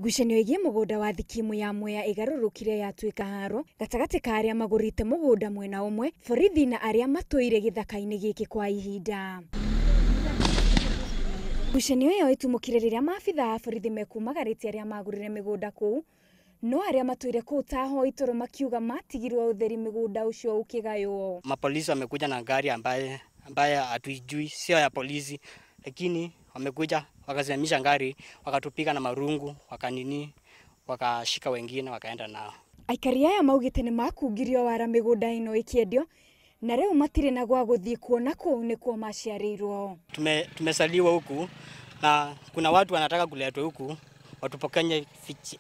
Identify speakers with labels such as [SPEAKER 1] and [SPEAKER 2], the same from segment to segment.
[SPEAKER 1] Ngucanio ĩgiĩ mũgũnda wa thikimu ya Mwea ĩgarũrũkire yatuĩka haro gatagatĩ ka arĩa magũrĩte mũgũnda mwena ũmwe, borithi na arĩa matũire gĩthaka-inĩ gĩkĩ kwa ihinda. Ngucanio ĩyo ĩtumũkire rĩrĩa maabitha a borithi mekumagarĩtie arĩa magũrire mĩgũnda kũu, no arĩa matũire kũu ta ahoi toro makiuga matigirwo ũtheri mĩgũnda ũcio ũkĩgaywo.
[SPEAKER 2] Mapolisi wamekuja na gari ambaye hatuijui, sio ya polisi, lakini wamekuja wakasimamisha gari, wakatupiga na marungu, wakanini, wakashika wengine wakaenda nao.
[SPEAKER 1] Aikari aya maugĩte nĩ makungirio wara mĩgũnda ĩno ĩkĩendio na rĩu matirĩ na gwa gũthiĩ kuona kũu nĩkuo maciarĩirwo.
[SPEAKER 2] Tumesaliwa huku na kuna watu wanataka kuletwa huku watupokenye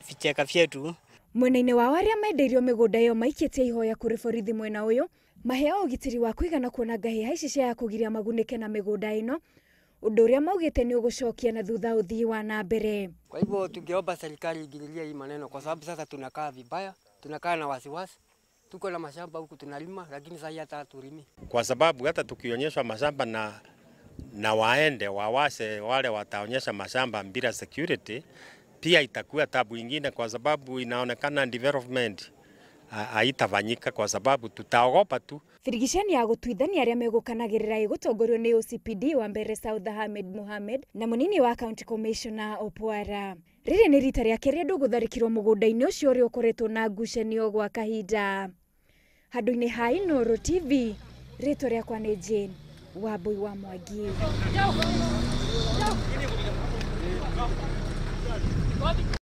[SPEAKER 2] vicheka vyetu.
[SPEAKER 1] Mwena-inĩ wao arĩa mendeirio mĩgũnda ĩyo maikĩtie ihoya kũrĩ borithi mwena ũyũ maheo ũgitĩri wa kũigana kuona ngahĩha ici cia kũgiria magunĩke na mĩgũnda ĩno, ũndũ ũrĩa maugĩte nĩ ũgũcokia na thutha ũthii wa na mbere.
[SPEAKER 3] Kwa hivyo tungeomba serikali ingililie hii maneno, kwa sababu sasa tunakaa vibaya, tunakaa na wasiwasi. Tuko na mashamba huku tunalima, lakini sasa hata hatulimi.
[SPEAKER 4] Kwa sababu hata tukionyeshwa mashamba na waende wawase wale wataonyesha mashamba bila security, pia itakuwa tabu ingine, kwa sababu inaonekana development haitafanyika kwa sababu tutaogopa tu.
[SPEAKER 1] Birigiceni ya gũtuithania arĩa megũkanagĩrĩra ĩgũtongorio nĩ OCPD wa mbere South Ahmed Mohamed na mũnini wa County Commissioner Opwara. Rĩrĩ nĩ rita rĩa kerĩ andũ gũtharĩkĩrwo mũgũnda-inĩ ũcio ũrĩa ũkoretwo na ngucanio gwa kahinda. Handũ-inĩ ha Inooro TV, rĩtwa rĩakwa nĩ Jane Wambui wa Mwangi.